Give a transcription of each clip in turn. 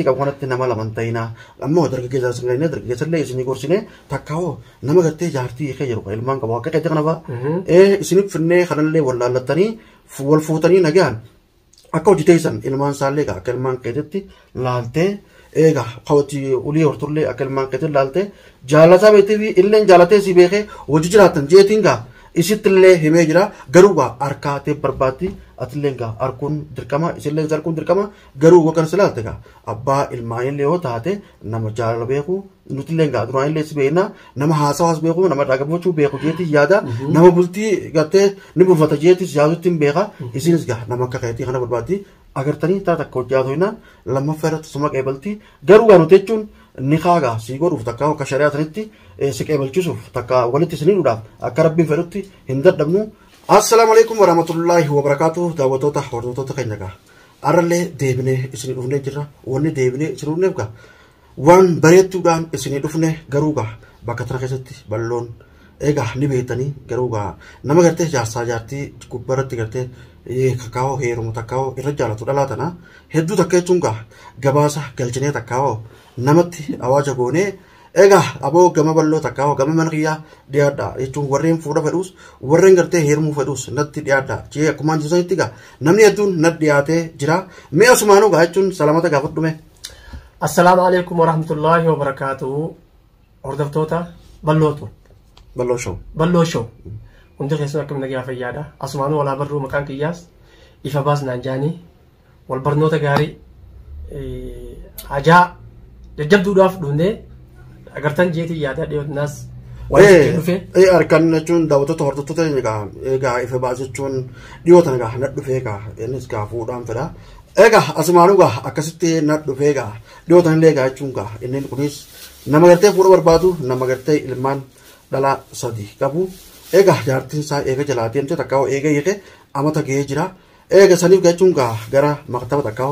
Dandeettii qabu kanatti nama lama hin ta'inaa. Ammoo dargaggeessa isin galchine dargaggeessa illee isinii gorsine takka hoo nama gartee jaartii hiikee jiru kan ilmaan qabu akka keetti kana fa'a. Isiniif finnee kanallee wal laallattanii wal fuutanii nagaan akka hojii teessan ilmaan isaallee egaa akka ilmaan keetitti laaltee eegaa kawati ulii hortullee akka ilmaan keetitti laaltee jaalataa beektee fi illeen jaalatee si beekee hojii jiraatan jeetiin gaa isittillee himee jira garuu gaa harkaatee barbaaddi atillee gaa harkuun dirqama isillee harkuun dirqama garuu kan si laalte gaa abbaa ilmaanillee yoo taate nama jaalala beeku nutillee gaa duraanillee si beekna nama haasawaas beeku nama dhaggeeffachuu beeku jeetii yaada nama bultii gartee ni bulfata jeetis yaadutti hin beeka isinis gaa nama akka keetii kana barbaaddi agartanii taa takka hojjaatu hinaan lammaffaa irratti suma qeebalti garuu gaa nuti jechuun ni kaagaa sii godhuuf takka akka shari'aa sanitti si qeebalchisuuf takka walitti isiniidhuudhaaf akka rabbiin fedhutti hin dadhabnu. Assalaamu alaikum warahmatullaahi wabarakaatuh daawwattoota hordoftoota keenya gaa har'allee deebinee isinii dhufnee jirra wanni deebinee isinii dhufneef gaa waan bareedduudhaan isinii dhufne garuu gaa bakka tana keessatti balloon egaa ni beektanii garuu gaa nama gartee jaarsaa jaartii gubbaarratti gartee kakaa'oo heerumu takkaa'oo irra jaalatu dhalaa tana hedduu takka jechuun gaa gabaasa galchinee takkaa'oo namatti awaaja goonee egaa aboo gama balloo takkaa'oo gama mana kiyyaa dhiyaadha jechuun warreen fuudha fedhuus warreen gartee heerumuu fedhuus natti dhiyaadha jee akkumaan jiru gaa namni hedduun natti dhiyaatee jira mi'a sumaanuu gaa jechuun salamata gaafadhume. Assalaamu alaikum warahmatullaahi wabarakaatuhu. Hordoftoota bal'ootu. Balloo show. Balloo show. Hundi keessan akkam nagaa fayyaadha. Asumaanuu walaa barruu maqaan kiyyaas ifa baas naan jaanii wal barnoota gaarii hajaa jajjabduudhaaf dhufnee agartan jeetii yaada dhiyoonaas walitti dhufe. Harkaan jechuun daawwattoota hordoftoota egaa egaa ifa baas jechuun dhiyoo tana egaa na dhufee egaa innis gaa fuudhaan fedha. Egaa asumaanuu gaa akkasitti na dhufee egaa dhiyoo tanallee egaa jechuun gaa inni kunis nama gartee fuudha barbaadu nama gartee ilmaan dhalaa sadi qabu. Egaa jaartiin isaa eega jalaa deemte takka eega hiike amata gahee jira. Eega saniif jechuun gaa gara maktaba takka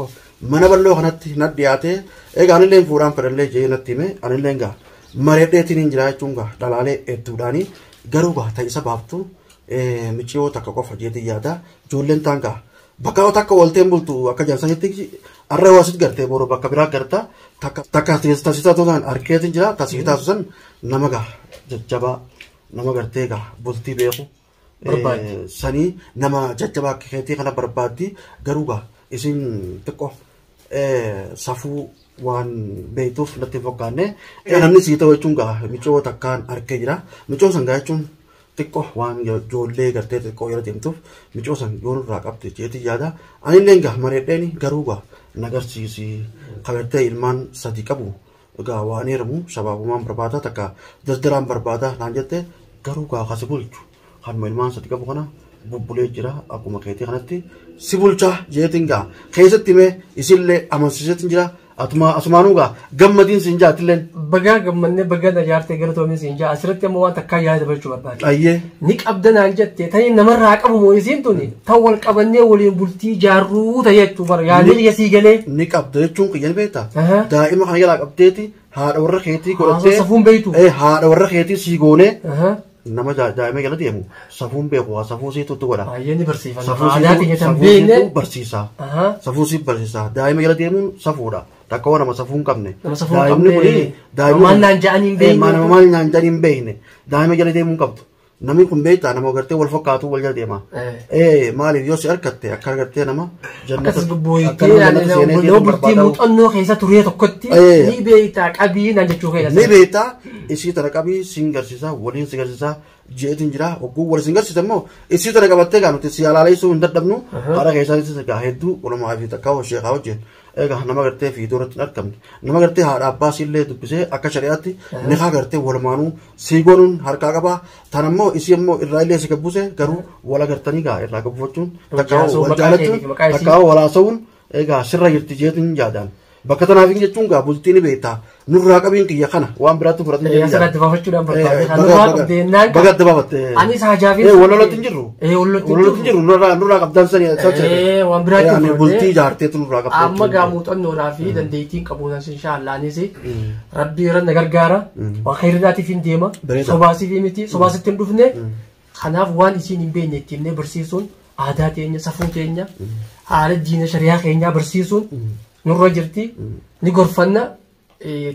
mana bal'oo kanatti na dhiyaate egaa anillee fuudhaan fedhallee jee natti hime anillee gaa mareedheetiin hin jira jechuun gaa dhalaalee hedduudhaanii garuu gaa ta'isa baaftu miciyoo takka qofa jeetii yaada ijoolleen taan gaa bakka takka oolteen bultu akka jaarsanitti har'a yoo asitti gartee boru bakka biraa garta takka tasiisaa ta'an harkeetiin jira tasiisaa san nama gaa jajjabaa nama gartee gaa bultii beeku sanii nama jajjabaa akka keetii kana barbaaddi garuu gaa isin xiqqoo safuu waan beektuuf natti hin fakkaanne namni sii ta'u jechuun gaa micoo takkaan harkee jira micoo san gaa jechuun xiqqoo waan ijoollee gartee xiqqoo yeroo deemtuuf micoo san yoo nurraa qabde jeetii yaada anillee gaa mareedheeni garuu gaa nagarsiisi kagartee ilmaan sadi qabu gaa waan heerumu sabaabumaan barbaada takka dardaraan barbaada naan jette garuu gaa kasi bulchu kanuma ilmaan sadi qabu kana bubbulee jira akkuma keetii kanatti si bulchaa jeetiin gaa keessatti mee isillee amansiiseetiin jira asumaanuu gaa gammadiin siin jaatilleen. Bagaa gammannee bagaa na jaartee galatoomin siin jaa asirratti ammoo waan takkaa yaada dabalachuu barbaade. Ayyee. Ni qabda naan jette tani namarraa qabu moo isiin tuni tan wal qabannee waliin bultii jaarruu ta'e jechuu bara yaadni kiyya sii galee. Ni qabda jechuun kiyya ni beektaa. Daa'ima kana jalaa qabdeeti haadha warra keetii godhattee. Safuun beektu. Haadha warra keetii sii goonee. Nama daa'ima jala deemu safuun beeku waa safuu siitu itti godha. Baay'ee ni barsiifata. Safuu Aadaa keenya tan siitu beekne. barsiisa. Safuu siif barsiisa. Daa'ima jala deemuun safuudha. Takka waan nama safuu hin qabne. Nama safuu hin Daa'imni qabne. kuni daa'imni Maal naan ja'anii hin beekne. Nama maal naan ja'anii hin beekne. Daa'ima jala deemuu hin qabdu. Namni kun beektaa nama gartee wal fakkaatu wal jala deema. Maaliif yoo si argatte akka argattee nama Akkas bubbuuyitee nama bultii muuxannoo keessa turee tokkotti ni beektaa qabii naan jechuu keessa. Ni beektaa isii tana qabii siin garsiisaa waliin si garsiisaa jeetiin jira hogguu wal siin garsiisa immoo isii tana qabattee gaa nuti si alaaleessuu hin dadhabnu haadha keessaanis gaa hedduu ulamaa fi takkaa sheekaa wajjin egaa nama gartee fi duratti hin argamne nama gartee haadha abbaa siillee dubbisee akka shari'aatti ni haa gartee walumaanuu sii goonuun harkaa qabaa tan ammoo isii ammoo irraa illee si gabbuse garuu wal agartanii gaa irraa gabbufachuun takkaa wal jaalachuun takkaa wal haasa'uun egaa sirra jirti jeetiin yaadaan. Bakka tanaaf jechuun gaa bultii ni beektaa nurraa qabiin kiyya kana waan biraatti fudhatin jedhu. Asirratti baafachuudhaan barbaade. Kan nurraa qabdee naan Baga adda baafatte. Anis hajaafin. Wal lolatti hin jirru. Wal lolatti hin jirru. Nurraa qabdaan sani. Waan biraatti fudhatte. Bultii ijaarteetu nurraa qabdee. Amma gaa muuxannoodhaa fi dandeettiin qabuunas inshaallah anis rabbii irra na gargaara. Waan khayriidhaatiif hin deema. Sobaasiif miti sobaasitti hin dhufne. Kanaaf waan isiin hin beekne itti himnee barsiisuun aadaa teenya safuu teenya haala diina shari'aa keenyaa barsiisuun Nurra jirti. Ni gorfanna.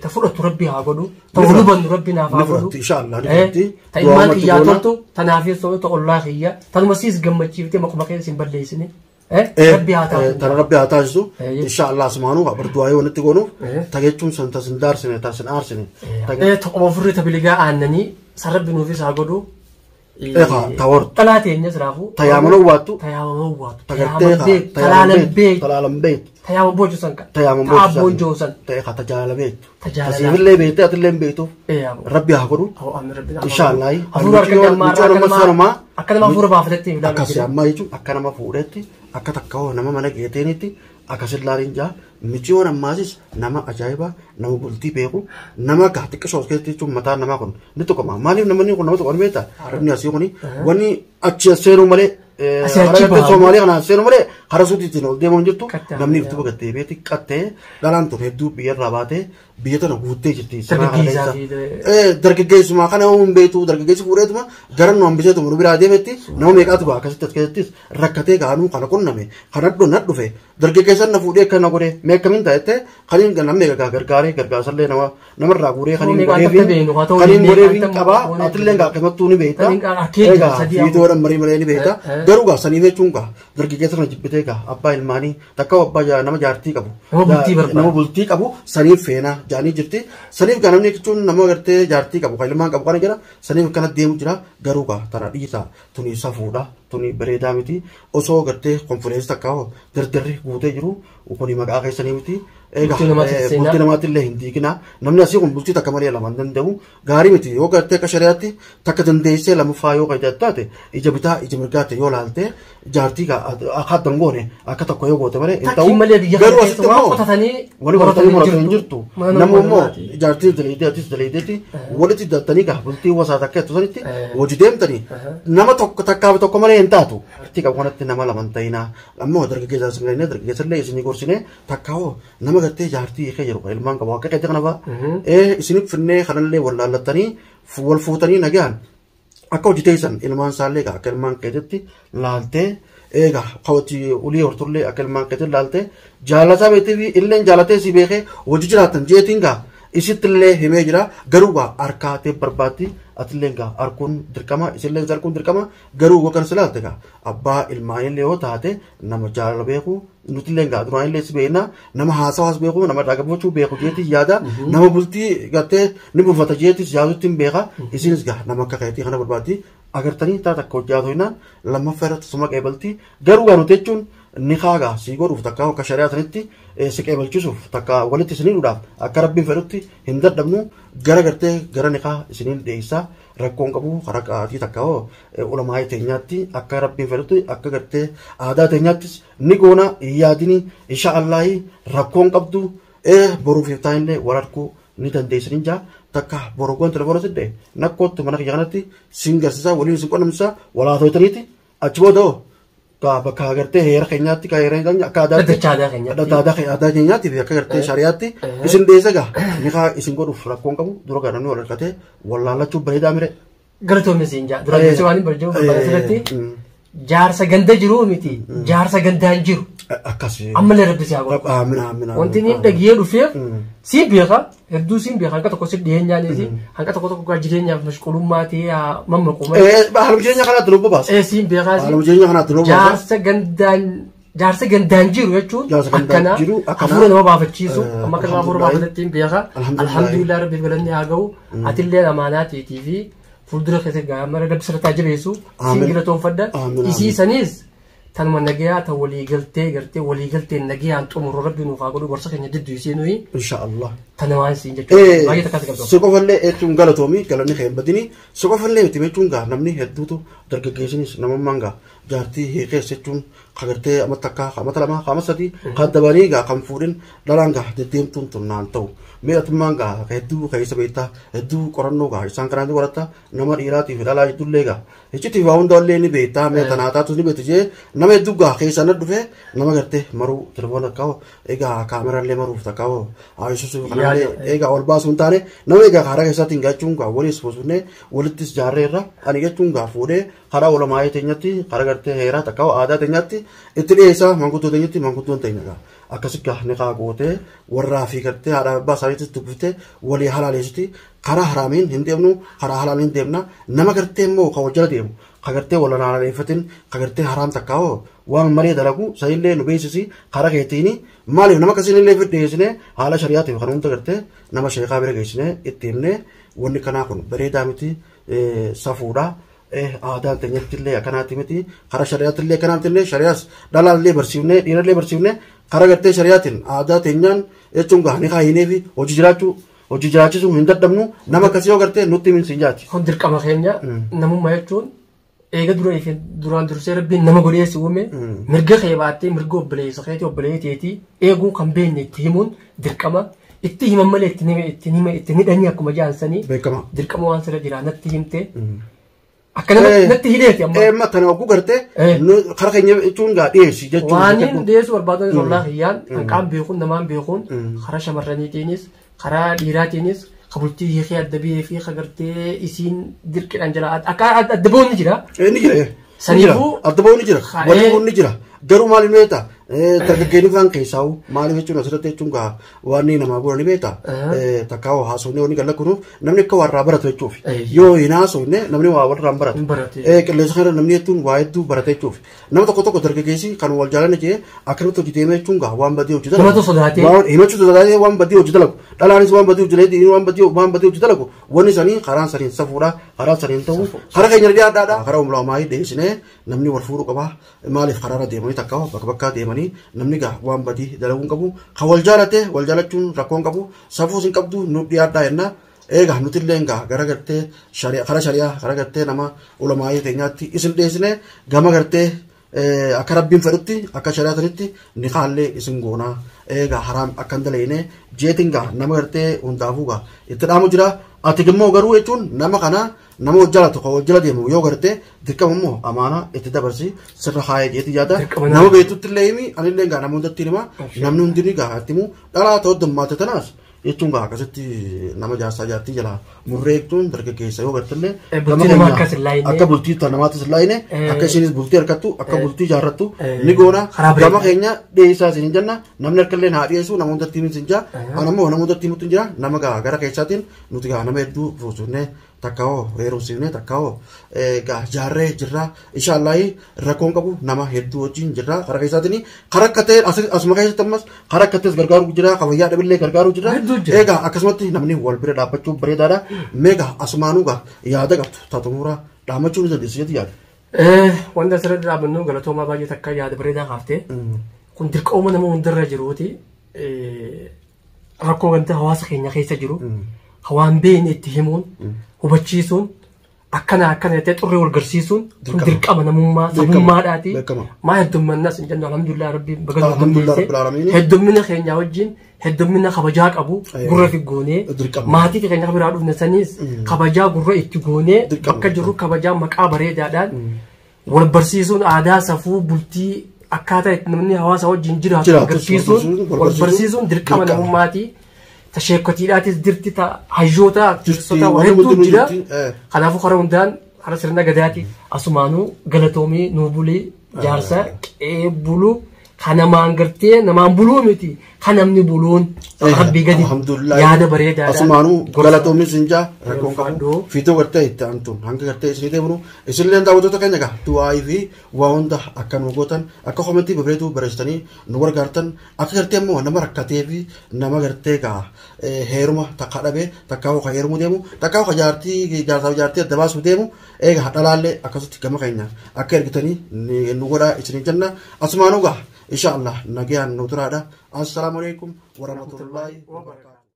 Ta fudhattu Rabbi haa godhu. Ta wal hubannu Rabbi naaf haa Ni godhu. fudhatti inshallah ni fudhatti. Ta ilmaan kiyyaa toltu tanaafis toltu ta ollaa kiyya. Tanuma siis gammachiiftee maquma keessa hin balleessine. Rabbi haa taasisu. Tana Rabbi haa taasisu. Inshallah asmaanuu bar du'aa walitti goonuuf ta jechuun san ta sin daarsine ta sin aarsine. Tokkuma furrii ta biligaa aannanii san Rabbi nuufis haa godhu. Egaa ta hortu. Dhalaa teenyas raafuu. Ta yaamanoo waattu. Ta yaamanoo waattu. Ta gartee Ta laalan beektu. Ta laalan beektu. Ta yaaman booju san kan. Ta yaaman Ta booju san. abboon joo san. Ta egaa ta jaalala beektu. Ta jaalala. Ta siifillee beekte atillee hin beektu. Rabbi haa godhu. Inshallah. Hafuura harka Mucaan akka nama hafuura baafatetti hin ilaalu. Akkasii ammaa jechuun akka nama fuudhetti akka takka hoo nama mana geeteenitti akkasin laaliin jaa michiyoon ammaasis nama ajaa'ibaa nama bultii beeku nama gaa xiqqisoo of keessatti jechuun mataan namaa kun ni tuqama. Maaliif namni kun nama tuqama beektaa? Arabni asii kuni wanni achi as seenuu malee Asii achi karaa baha. Somaalee kana as seenuu malee karaa suutiitiin ol deemuun jirtu Qaxxaa. namni iftuba gattee beeti qaxxee dhalaan tun hedduu biyyarraa baatee biyya tana guuttee jirti. Dargaggeessaa fi Dargaggeessumaa kana hin beektu dargaggeessi fuudheetuma gara nu hambiseetuma nu biraa deemetti nama meeqaatu ga'a akkasitti as keessattis rakkatee gaanuu kana qunname kana na dhufe dargaggeessan na fuudhee akkana godhe mee akkamiin ta'ettee kaniin nama meeqa gaa gargaaree gargaarsallee nama namarraa guuree kaniin Meeqaan godheefi takka beeknu, haa ta'u kaniin meeqaan godheefi takka qabaa goonee atillee gaa akkasumattuu ni beekta Kaniin harkee jira egaa sadii fiitoodhaan marii malee ni beekta garuu gaa saniif jechuun gaa dargaggeessa kana jibbitee gaa abbaa ilmaanii takka abbaa nama jaartii qabu Nama bultii barbaadu. nama bultii qabu saniif feenaa jaanii jirti saniif gaa namni jechuun nama gartee jaartii qabu kan ilmaan qabu kana jira saniif kana deemu jira garuu gaa tana dhiisaa tuni safuudha tuni bareedaa miti osoo gartee konfidensi takka hoo dardarri guutee jiru kuni maqaa keessanii miti egaa Bultii namaatti seenaa. bultii namaatti illee hin diigina namni asii kun bultii takka malee lama hin danda'u gaarii miti yoo gartee akka shari'aatti takka dandeessee lammaffaa yoo kan taate ija bitaa ija mirgaatti yoo laalte jaartii akka adda hin goone akka tokko yoo goote malee hin Takki ta'u malee biyya kana garuu keessa asitti waan immoo qotatanii wali qotatanii horatanii horatanii hin jirtu. jirtu Mana namni immoo namaati. jaartii daleedee atis daleedeeti walitti dattanii gaa bultii wasaa takka jettu sanitti hojii deemtanii nama tokko takkaaf tokko malee hin taatu. Itti qabu kanatti nama lama hin ta'inaa ammoo dargaggeessaa isin galanii dargaggeessa illee isinii gorsinee takka hoo nama gartee jaartii hiikee jiru kan ilmaan qabu akka keetti kana fa'a. Isinif finnee kanallee wal laallattanii wal fuutanii nagaan akka hojii teessan ilmaan isaallee egaa akka ilmaan keetitti laaltee egaa kawwachi ulii hortullee akka ilmaan keetitti laaltee jaalataa beektee fi illeen jaalatee si beekee hojii jiraatan jeetiin gaa isittillee himee jira garuu gaa harkaatee barbaaddi atillee gaa harkuun dirqama isillee harkuun dirqama garuu kan si laalte gaa abbaa ilmaanillee yoo taate nama jaalala beeku nutillee gaa duraanillee si beekna nama haasawaas beeku nama dhaggeeffachuu beeku jeetis yaada nama bultii gartee ni buufata jeetis yaadutti hin beeka isinis gaa nama akka keetii kana barbaaddi agartanii taata akka hojjaatu hinnaan lammaffaa irratti suma qeebalti garuu gaa nuti jechuun ni kaagaa sii godhuuf takka akka shari'aa sanitti si qeebalchisuuf takka walitti isinii dhuudhaaf akka rabbiin fedhutti hin dadhabnu gara gartee gara niqaa isiniin dhiyeessaa rakkoon qabu karaa qaatii takka hoo ulamaa'ee teenyaatti akka rabbiin fedhutti akka gartee aadaa teenyaattis ni goona hin yaadini insha Allaahi rakkoon qabdu boruuf iftaanillee wal arguu ni dandeessanii jaa takka boru goon telefoona sidde nakkootti mana kiyya kanatti sin garsiisaa waliin sin qunnamsiisaa walaa tooytaniiti achi booda hoo ka bakka agartee heera keenyaatti ka heera keenya akka aadaatti Dhaddacha aadaa keenyaatti. dhaddacha aadaa keenyaatti fi akka gartee shari'aatti isin dhiyeessa gaa ni kaa isin godhuuf rakkoon qabu dura gaa namni wal harkatee wallaallachuuf bareedaa mire. Galatoomni siin jaa. Dura dursee waan hin barjuu barbaada asirratti. Jaarsa ganda jiruu miti. Jaarsa gandaan jiru. Akkas. Ammallee rabbi si haa godhu. Aamin aamin. Wanti inni dhagiyee dhufeef siin beeka hedduu siin beeka hanqa tokko si dhiyeenyaanis hanqa tokko tokko gaa jireenyaaf mashqulummaa ta'ee haa mammaqu malee. Haaluma jireenya kanaatti lubbu baasa. Siin beekaa Haaluma jireenya kanaatti lubbu baasa. Jaarsa gandaan jiru jechuun Jaarsa gandaan akkana jiru akkana. hafuura nama baafachiisu amma akka nama hafuura Alhamdulillah. baafatetti hin beeka. Alhamdulillah. Alhamdulillah rabbiif galanni haa ga'u atillee amaanaateetii fi fuuldura keessa gaamara rabbi sirratti haa jabeessu siin Aamin. galatoonfadha Aamin, aamin. isii saniis tanuma nagayaa ta walii galtee gartee walii galteen nagayaan xumuru rabbi nuuf haa godhu gorsa keenya didduu isii nuyi Insha Allah. tana waan siin jechuudha baay'ee takkaatti qabdu. Si qofallee jechuun galatoomi galanni kee hin badini si qofallee miti jechuun gaa namni hedduutu dargaggeessinis namummaan gaa jaartii hiikees jechuun kagartee amma takkaa qaama lama qaama sadii kan dabanii gaa kan fuudhin dhalaan gaa deddeemtuun tun naan ta'u miidhatummaan gaa hedduu keessa beektaa hedduu qorannoo gaa isaan kanaan qoratta nama dhiiraatii fi dhalaa jiddullee gaa iccitii waa hunda illee ni beektaa mi'a tanaa taatus ni beektu jee Nama hedduu gaa keessaa na dhufee nama gartee maruu telefoona kaa'u egaa kaameraallee maruuf takkaa'u haayisuus kanallee egaa ol baasuu hin taane nama egaa karaa keessaatiin gaachuun gaa walis fuusnee walittis jaarreerra ani jechuun gaa fuudhee karaa olamaayee teenyatti karaa gartee heeraa takkaa'u aadaa teenyatti itti dhiyeessaa manguddoo teenyatti manguddoon teenya gaa akkasi gaa ni kaa gootee warraa fi gartee haadha abbaa isaaniitti dubbiftee walii halaaleessiti karaa haraamiin hin deemnu karaa halaaliin deemna nama gartee immoo ka wal jala deemu ka gartee wal halaaleeffatin ka gartee haraam takkaa'u waan malee dalagu sanillee nu beeksisi karaa keetiini maaliif nama akkasiin illee fidheessine haala shari'aatiif kan hunda gartee nama sheekaa bira geessine itti himne wanni kanaa kun bareedaa miti safuudha. Aadaan teenyatti illee akkanaatti miti karaa shari'aatti illee akkanaatti illee shari'aas dhalaallee barsiifne dhiirallee barsiifne karaa gartee shari'aatiin aadaa teenyaan jechuun gaanii kaayinee fi hojii jiraachuu hojii jiraachisuu hin dadhabnu nama akkasii yoo gartee nutti himin siin jaati. Kun dirqama keenya namummaa jechuun eega dura duraan dursee rabbiin nama godhee si uume mirga kee baattee mirga obboleessa keetii obboleetteetii eeguun kan beekne itti himuun dirqama itti himan malee itti hidhanii akkuma jaansanii dirqama waan sirra jira natti himte. Akka natti hidheeti amma. Amma tana oguu gartee karaa keenya jechuun gaa dhiyeessi jechuun. Waan inni dhiyeessu barbaadan wallaahi hiyyaan kan qaam beekuun namaan beekuun karaa shamarraniitiinis karaa dhiiraatiinis kabultii hiikee adda biyee fi kagartee isiin dirqidhaan jala akka adda ba'uun ni jira. Ni jira. Saniifuu adda ba'uun ni jira. Waliin bu'uun ni jira. Garuu maaliif beektaa? Dargaggeeyyiin faan keessaa'u maaliif jechuun asirratti jechuun gaa waan namaa bu'uura ni beektaa? Takkaa haasofnee wanni galla kunuuf namni akka warraa baratu jechuuf. Yoo hin haasofne namni waa warraa hin baratu. Qilleensa kana namni jechuun waa hedduu barate jechuuf. Nama tokko tokko dargaggeessi kan wal jaalanne jee akkanatti hojii deemee jechuun gaa waan badii hojii dalagu. Himachuu sodaatee. Himachuu sodaatee waan badii hojii dalagu. Dhalaanis waan badii hojii dalagu waan badii hojii dalagu. Wanni isaanii karaan saniin safuudha karaa saniin ta'u karaa keenya dhiyaadhaadha. Karaa umlaamaa dhiyeessinee namni wal fuudhuu qaba. Maaliif karaarra deemanii takkaa bakka bakkaa deemanii namni gaa waan badii dalaguu hin qabu. Kan wal jaalate wal jaalachuun rakkoo hin qabu. Safuus hin qabdu nu dhiyaadhaa jenna. Egaa nuti illee gaa gara gartee karaa shari'aa karaa gartee nama ulamaayii teenyaatti isin dhiyeessine gama gartee akka rabbiin fedhutti akka shari'aatanitti ni kaallee isin goonaa. Egaa haraam akka hin dalagne jeetiin gaa nama gartee hundaafuu gaa itti dhaamu jira. Ati immoo garuu jechuun nama kana nama wal jaalatu kan wal jala deemu yoo gartee dirqama immoo amaanaa itti dabarsi sirra haayee jeetii yaada. Nama beektutti illee himi anillee gaa nama hundatti hima namni hundinni gaa itti himu dhalaa ta'uu dammaate tanaas jechuun gaa akkasitti nama jaarsaa jaartii jala murree jechuun dargaggeessa yoo gartillee akka bultii namaattis hin laayine akka isinis bultii harkattu akka bultii jaarrattu ni goona gama keenya dhiyeessaa isin jenna namni harkallee haa dhiyeessu nama hundatti himu isin jaa an ammoo nama hundatti himutti jira nama gaa gara keessaatiin nuti gaa nama hedduu fuusufnee takkaa'oo heerumsiifnee takkaa'oo gaa jaarree jirra inshaallahi rakkoon qabu nama hedduu wajjin jirra karaa keessaatiin karaa akka ta'e asuma keessatti ammas karaa akka ta'es gargaaru jira kabajaa dhabillee gargaaru jira egaa akkasumatti namni wal bira dhaabbachuu bareedaadha meegaa asumaanuu gaa yaada qabdu taatumuraa dhaammachuu ni dandeessu jetti yaada. Wanta asirratti dhaabbannu galatoomaa baay'ee takka yaada bareedaa kaaftee kun dirqama nama hundarra jiruuti rakkoo wanta hawaasa keenya keessa jiru hawaan beekne itti himuun hubachiisuun akkana akkana jettee xurree wal garsiisuun kun dirqama namummaa sabummaadhaati. Maa heddummannas hin jennu alhamdulillah rabbiin baga Alhamdulillah rabbil aalamiin. Heddummina keenya wajjin heddummina kabajaa qabu gurra fi goonee maatii keenya biraa dhufne saniis kabajaa gurra itti goonee bakka jirru kabajaa maqaa bareedaadhaan wal barsiisuun aadaa safuu bultii akkaataa itti namni hawaasa wajjin jiraatu agarsiisuun wal barsiisuun dirqama namummaati. Tasheekkotiidhaatis dirti hayyoota aktivistoota waa hedduu jira. Kanaafuu karaa hundaan karaa sirna gadaati asumaanuu galatoomii nuu bulii jaarsa qe'ee buluu kan namaan gartee namaan buluu miti kan namni buluun rabbii gadi yaada bareedaadha. Asumaanuu galatoomii sin jaa rakkoon qabu fiitoo gartee itti aantuun hanga gartee isinii deemnu isinillee daawwattoota keenya gaa du'aayii fi waa hunda akka nu gootan akka komentii bareeduu barreessitanii nu gargaartan akka gartee immoo nama rakkatee fi nama gartee gaa heeruma takka dhabee takka hoo heerumuu deemu takka hoo jaartii jaarsaaf jaartii adda baasuu deemu egaa dhalaallee akkasitti gama keenya akka ergitanii nu godhaa isinii jenna asumaanuu gaa insha Allah nagayaan nu turaadha. Assalaamu alaikum warahmatullahi wabarakatuh.